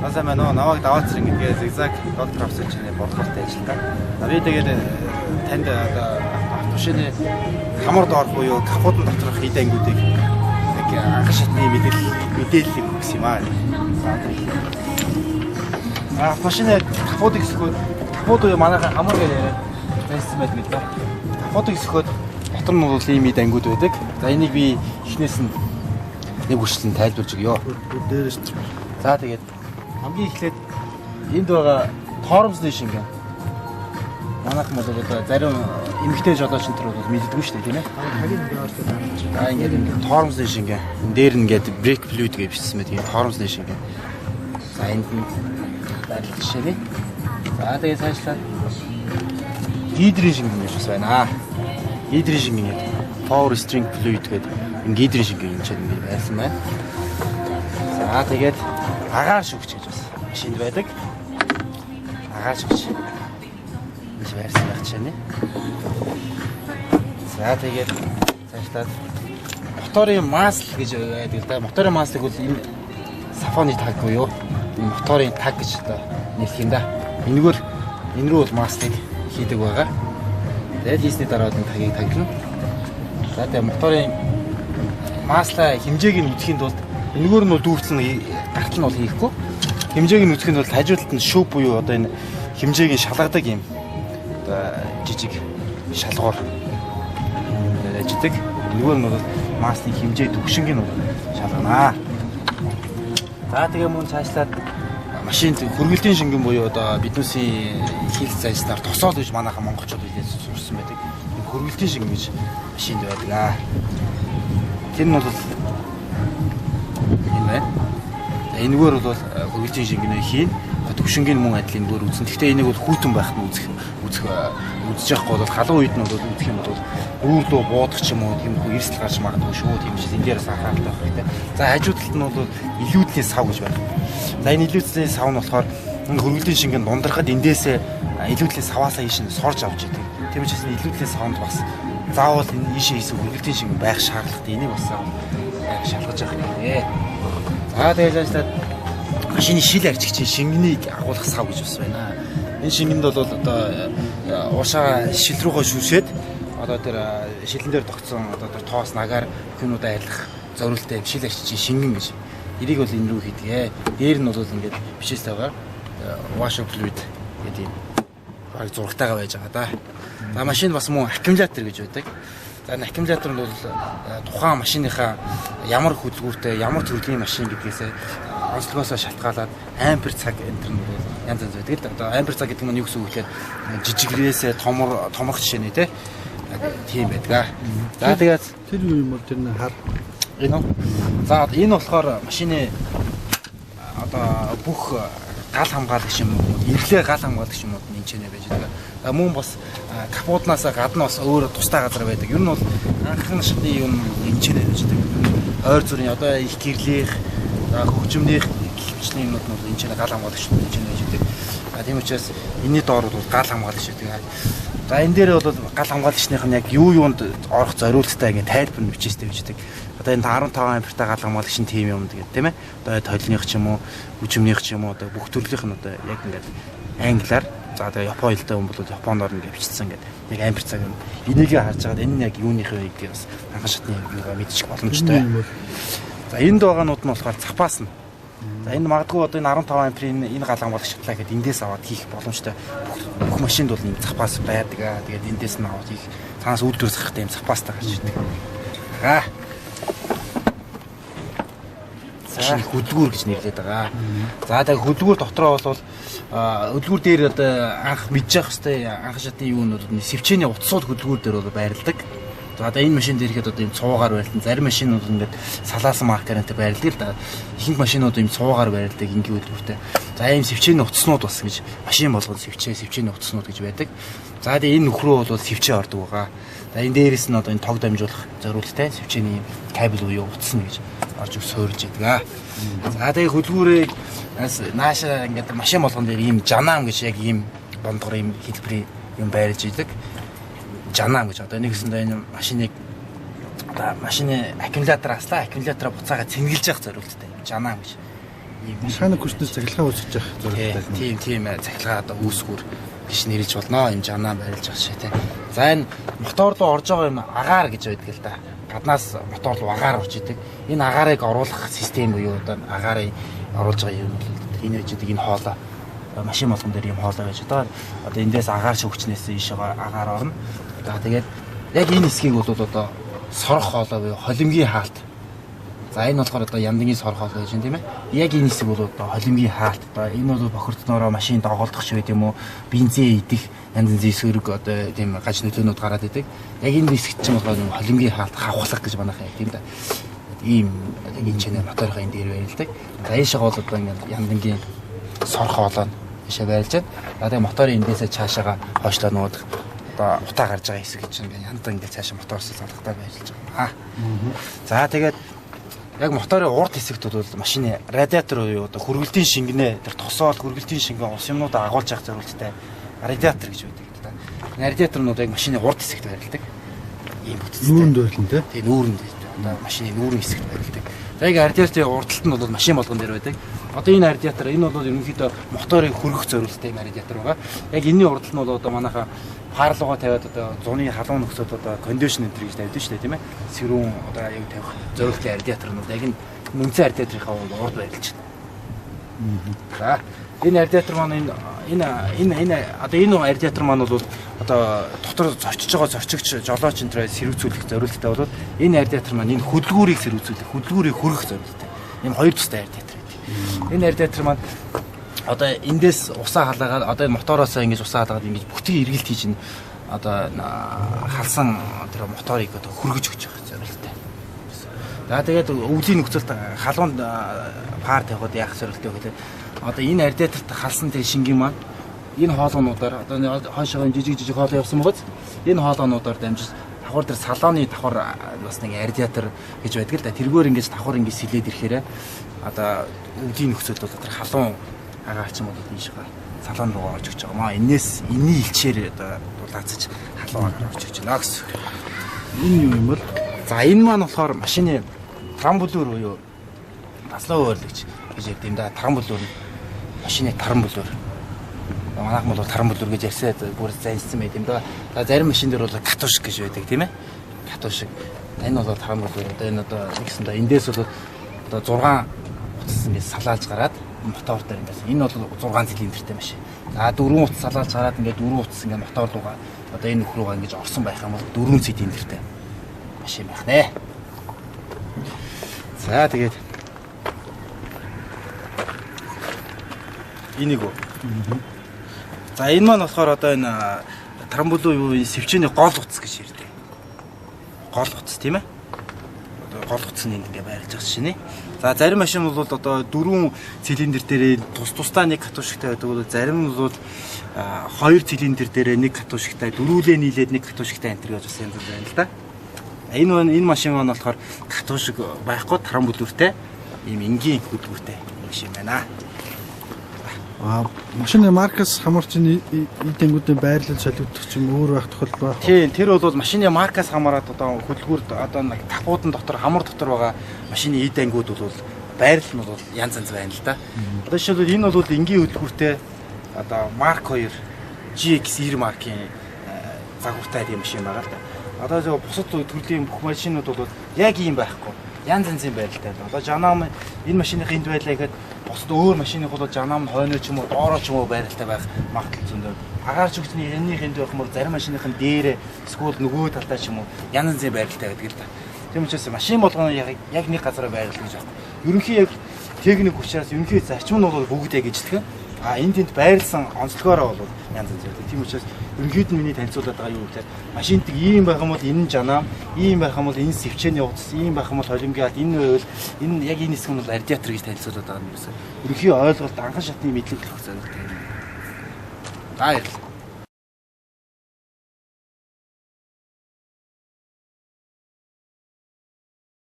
За, сайн байна уу? Намайг Даваацран гэдгээ Zigzag Gold Craft чиний борлуулалтын ажилтан. За, би тэгээд танд одоо автомашины хамар доорх буюу капотын доторх эд ангиудыг яг анхан шатны мэдээллийг өгсөн юм аа. За, тэгээд автомашины капотыг өсгөхөд, капот буюу манайхан хамар гэж яриад байсан байдаг л да. Капотыг өсгөхөд дотор нь бол ийм эд ангиуд байдаг. За, энийг би эхнээс нь нэг үрчлэн тайлбарж өгье. Дээрээс. За, тэгээд хамгийн эхлээд энд байгаа тоормсны шингэн. Манайхан бол одоо зарим эмэгтэй жолооч энэ төр бол мэддэггүй шүү дээ, тийм ээ. Харин ингэ орсон байна. За, ингээд энэ тоормсны шингэн. Энэ дээр нь ингээд brake fluid гэж бичсэн байдаг. Энэ тоормсны шингэн. За, энд нь байрлал жишээ нэ. За, тэгээд цаашлаад гидрийн шингэн гэж бас байна. Гидрийн шингэн гэдэг power steering fluid гэдэг энэ гидрийн шингэн энэ чинь ингээд байсан байна. За, тэгээд агаар шүүгч гэж бас машинд байдаг. Агаар шүүгч гэж байрсан байх жишээ нэ. За, тэгээд цаашлаад моторын масл гэж байдаг л да. Моторын маслыг бол энэ сафоны таг буюу энэ моторын таг гэж одоо нэрлэх юм да. Энэгээр энэ рүү бол маслыг хийдэг байгаа. Тэгээд хийсний дараа энэ тагийг таглана. За, тэгээд моторын масла хэмжээг нь үзэхийн тулд энэгээр нь бол дүүрсэн гартал нь бол хийхгүй. Хэмжээг нь үзэхийн тулд хажуу талд нь шүүп буюу одоо энэ хэмжээг нь шалгадаг юм одоо жижиг шалгуур ажидаг. Энэгээр нь бол маслын хэмжээ түгшинг нь бол шалганаа. За, тэгээ мөн цаашлаад машинд хөргөлтийн шингэн буюу одоо биднүүсийн хэл зайснаар тосоол гэж манайхан монголчууд хэлээд сурсан байдаг. Энэ хөргөлтийн шингэн гэж машинд байдаг аа. Тэр нь бол энэ байна. За, энэгээр бол хөргөлтийн шингэнээ хийн. Төвшингийн мөн адил энэгээр үзэн. Гэхдээ энийг бол хүйтэн байхад нь үзэх үзэх үзэж явахгүй бол халуун үед нь бол үзэх юм бол нүүр рүү буудах ч юм уу, тийм хүү эрсдэл гарч магадгүй шүү. Тийм учраас энэ дээрээс анхааралтай байх хэрэгтэй. За, хажуу талд нь бол илүүдлийн сав гэж байна. За, энэ илүүдлийн сав нь болохоор энэ хөргөлтийн шингэн дундрахад эндээсээ илүүдлийн саваасаа ийш нь сорж авч идэг. Тийм учраас энэ илүүдлийн савнд бас заавал энэ ийшээ хийсэн хөргөлтийн шингэн байх шаардлагатай. Энийг бас заавал шалгаж явах хэрэгтэй. За, тэгээд ажиллаад машины шил арчигчийн шингэнийг агуулах сав гэж бас байна. Энэ шингэнд бол одоо уушаа шил рүүгээ шүшээд одоо тэр шилэн дээр тогтсон одоо тэр тоос нагаар хүмүүдээ арилгах зориулттай юм шил арчигчийн шингэн гэж. Эрийг бол энэ рүү хийдэг. Дээр нь бол ингээд бичээстэй байгаа. Washer fluid гэдэг юм баг зурагтайгаа байж байгаа да. За, машин бас мөн аккумулятор гэж байдаг. За, энэ аккумулятор нь бол тухайн машиныхаа ямар хөдөлгүүртэй, ямар төрлийн машин гэдгээс онцлогоосоо шалтгаалаад ампер цаг энэ төр нь бол янз янз байдаг л да. Одоо ампер цаг гэдэг нь юу гэсэн үг гэхээр жижигрээсээ томор томорх жишээ нэ, тийм байдаг. За, тэгээд Тэр юу юм бол, тэр нэг хар энэ үү? За, энэ болохоор машины одоо бүх гал хамгаалагч юм уу, ирлээ гал хамгаалагч юм уу энэ ч нэ байж байгаа. За, мөн бас капотнаас гадна бас өөр тустай газар байдаг. Ер нь бол анхан шатны юм энэ ч нэ байж байгаа. Ойр зүрийн одоо их гэрлийнх, хөгжмнийх гэх юмнууд нь бол энэ ч нэ гал хамгаалагч энэ ч нэ байж байгаа. За, тийм учраас энэний доор бол гал хамгаалагч байдаг. За, энэ дээр бол гал хамгаалагчных нь яг юу юунд орох зориулттай ингэ тайлбар нь бичээстэй байж байгаа. Одоо энэ 15 ампертай гал хамгаалагч нь тийм юм тэгээд, тийм ээ. Одоо толиных ч юм уу, үжимнийх ч юм уу, одоо бүх төрлийнх нь одоо яг ингээд англиар, за, тэгээ Япон хэлтэй хүн бол японоор ингээд бичсэн ингээд яг ампер цаг юм. Энийг харж байгаад энэ нь яг юуных вэ гэдгийг бас анхан шатны юугаа мэдчих боломжтой. За, энд байгаанууд нь болохоор запас нь. За, энэ магадгүй одоо энэ 15 амперийн энэ гал хамгаалагч шатлаа гэдээ эндээс аваад хийх боломжтой. Бүх машинд бол ийм запас байдаг аа. Тэгээд эндээс нь аваад хийх. Цаанаас үйлдвэр зарахтай ийм запастай гарч ирдэг. Аа. За, хөдөлгүүр гэж нэрлэдэг байгаа. За, тэгээ хөдөлгүүр дотроо бол хөдөлгүүр дээр одоо анх мэдж явах хэвээр анх шатны юу нь бол сэвчээний утсууд хөдөлгүүр дээр бол байрладаг. За, одоо энэ машин дээр ихэд одоо ийм цуугаар байрлан, зарим машинууд ингээд салаасан маркер энтэй байрладаг л да. Ихэнх машинууд ийм цуугаар байрладаг энгийн хөдөлгүүртэй. За, ийм сэвчээний утаснууд бас гэж машин болгон сэвчээний утаснууд гэж байдаг. За, тэгээ энэ нөхрөө бол сэвчээ ордог байгаа. За, энэ дээрээс нь одоо энэ тог дамжуулах зориулттай сэвчээний кабель буюу утас нь гэж орж суурилж яадаг. За, тэгээ хөдөлгүүрээ нааша ингээд машин болгон дээр ийм жанаам гэж яг ийм бондгор ийм хэлбэрийн юм байрлаж идэг. Жанаам гэж одоо нэгсэндээ энэ машиныг одоо машины аккумулятор аслаа, аккумулятораа буцаага цэнгэлж явах зориулттай юм жанаам гэж Ийм Механик хүчнээс цахилгаан үүсгэж явах зорилготой. Тийм цахилгаан одоо үүсгүүр гэж нэрлэж болно. Ийм жанаа байрлаж байгаа шээ, тий. За энэ мотор руу орж байгаа юм агаар гэж байдаг л да. Гаднаас мотор руу агаар орж идэг. Энэ агаарыг оруулах систем буюу одоо агаарыг оруулж байгаа юм бол энэ байж идэг энэ хоолой. Машин болгон дээр ийм хоолой байж байгаа. Одоо эндээс агаар шүүгчнээс ийшээ агаар орно. За тэгээд яг энэ хэсгийг бол одоо сорох хоолой буюу холимгийн хаалт. За энэ болохоор одоо ямдгийн сорох хоолой гэж юм тийм ээ. Яг энэ хэсэг бол одоо холимгийн хаалт. Одоо энэ бол бохирдсноороо машин доголдох ч байд юм уу, бензин идэх янз янзын сөрөг одоо тийм гаж нөлөөнүүд гараад идэг. Яг энэ хэсэгт чинь болохоор холимгийн хаалт хавхлах гэж манайхаа тийм да. Ийм энэ ч нэ моторын энэ дээр байрладаг. За ийшээ бол одоо ингээд ямдгийн сорох хоолой нь ийшээ байрлаж байна. За тэгээ моторын эндээсээ цаашаага хойшлоо нуудаг. Одоо утаа гарч байгаа хэсэг чинь ингээд яндан ингээд цаашаа мотороос залгатаа байрлаж байгаа. За тэгээд яг моторын урд хэсэгт бол машины радиатор буюу одоо хөргөлтийн шингэнэ тэр тосоол хөргөлтийн шингэн ус юмнуудаа агуулж явах зорилттой радиатор гэж байдаг л да. Энэ радиаторнууд яг машины урд хэсэгт байрладаг. Ийм бүтцтэй. Нүүрэнд байрлан тий. Тийм нүүрэнд одоо машины нүүрэн хэсэгт байрладаг. За яг радиаторын урд талд нь бол машин болгон дээр байдаг. Одоо энэ радиатор энэ бол ерөнхийдөө моторыг хөргөх зорилттой юм радиатор байгаа. Яг энэний урд тал нь бол одоо манайхаа парлуугаа тавиад одоо зуны халуун нөхцөлд одоо кондишн энэ гэж тавьдаг шүү дээ тийм ээ. Сэрүүн одоо аяг тавих зорилттой радиаторнууд яг энэ нүнцэн радиаторынхаа урд байрлаж байна. За энэ радиатор маань энэ энэ энэ одоо энэ радиатор маань бол одоо дотор зорчиж байгаа зорчигч жолооч энэ төрөө сэрүүцүүлэх зорилттой бол энэ радиатор маань энэ хөдөлгүүрийг сэрүүцүүлэх, хөдөлгүүрийг хөргөх зорилттой. Ийм хоёр тустай радиатор гэдэг. Энэ радиатор маань одоо эндээс усаа халаагаад одоо энэ мотороосоо ингэж усаа халаагаад ингэж бүтэн эргэлт хийж энэ одоо халсан тэр моторыг одоо хөргөж өгч байгаа зорилттой. За тэгээд өвлийн нөхцөлд халуун пар тавихад яах зорилттой вэ гэхээр одоо энэ радиаторт халсан тэр шингэн маань энэ хоолоонуудаар одоо хойшоо жижиг жижиг хоолой явсан байгааз энэ хоолоонуудаар дамжиж давхар тэр салооны давхар бас нэг радиатор гэж байдаг л да. Тэргээр ингэж давхар ингэж сэлээд ирэхээр одоо өвлийн нөхцөлд бол тэр халуун агаар ч юм уу ийшээ салон руу орж өгч байгаа маа. Энээс энэний элчээр одоо дулаацаж халуун агаар орж өгч байна гэсэн. Энэ юу юм бол? За энэ маань болохоор машины трамблуур буюу таслаа өөрлөгч гэж ярьд юм да. Трамблуур машины трамблуур. Манайхан бол трамблуур гэж ярьсаа бүр заншсан байт юм да. За зарим машин дээр бол катушк гэж байдаг тийм ээ. Катушк. Энэ бол трамблуур. Одоо энэ одоо нэгсэндээ эндээс бол одоо 6 утас ингэж салаалж гараад мотор дээр ингээс. Энэ бол 6 цилиндртэй машин. За 4 утас салаалж гараад ингээд 4 утас ингээд мотор руугаа одоо энэ нөх рүүгээ ингэж орсон байх юм бол 4 цилиндртэй машин байх нэ. За тэгээд энийг үү. За энэ маань болохоор одоо энэ трамблуу юу сэвчээний гол утас гэж ярьдаг. Гол утас тийм ээ. Одоо гол утас нь энд ингээ байрлаж байгаа шинэ. За зарим машин бол одоо 4 цилиндр дээрээ тус тусдаа нэг катушктай байдаг бол зарим нь бол 2 цилиндр дээрээ нэг катушктай, дөрвөлээ нийлээд нэг катушктай энэ төр гэж бас янз бүр байна л да. Энэ машин маань болохоор катушк байхгүй трамблууртай ийм энгийн хөдөлгүүртэй машин байна. Машины маркаас хамаарч энэ эд ангиудын байрлал солигдох ч юм өөр байх тохиолдол байх. Тийм, тэр бол машины маркаас хамаарат одоо хөдөлгүүрд одоо нэг тапуудан дотор хамар дотор байгаа машины эд ангиуд бол байрлал нь бол янз янз байна л да. Одоо жишээлбэл энэ бол энгийн хөдөлгүүртэй одоо Mark 2 GX90 маркийн загвартай тийм машин байгаа л да. Одоо зөв бусад төрлийн бүх машинууд бол яг ийм байхгүй. Янз янзын байралтай. Одоо жанаам энэ машиных энд байлаа гэхэд бусад өөр машиных бол жанаам нь хойноо ч юм уу доороо ч юм уу байралтай байх магадлал зөндөө. Агаар чүгчний энэнийх энд байх юм бол зарим машиных нь дээрээ эсвэл нөгөө талдаа ч юм уу янз янзын байралтай байдаг л да. Тийм учраас машин болгоно яг нэг газараа байрлал гэж байхгүй. Ерөнхий яг техник учраас ерөнхий зарчим нь бол бүгд яг ижилхэн. А энд тэнд байрлсан онцлогоороо бол янз янз байдаг. Тийм учраас ерөнхийд нь миний танилцуулаад байгаа юу гэхээр машинт ийм байх юм бол энэ нь жанаам, ийм байх юм бол энэ сэвчээний утас, ийм байх юм бол холимгийн алт, энэ байвал энэ яг энэ хэсэг нь бол радиатор гэж танилцуулаад байгаа юм ерөөсөө. Ерөнхий ойлголт анхан шатны мэдлэг болох зорилготой юм. За баярлалаа.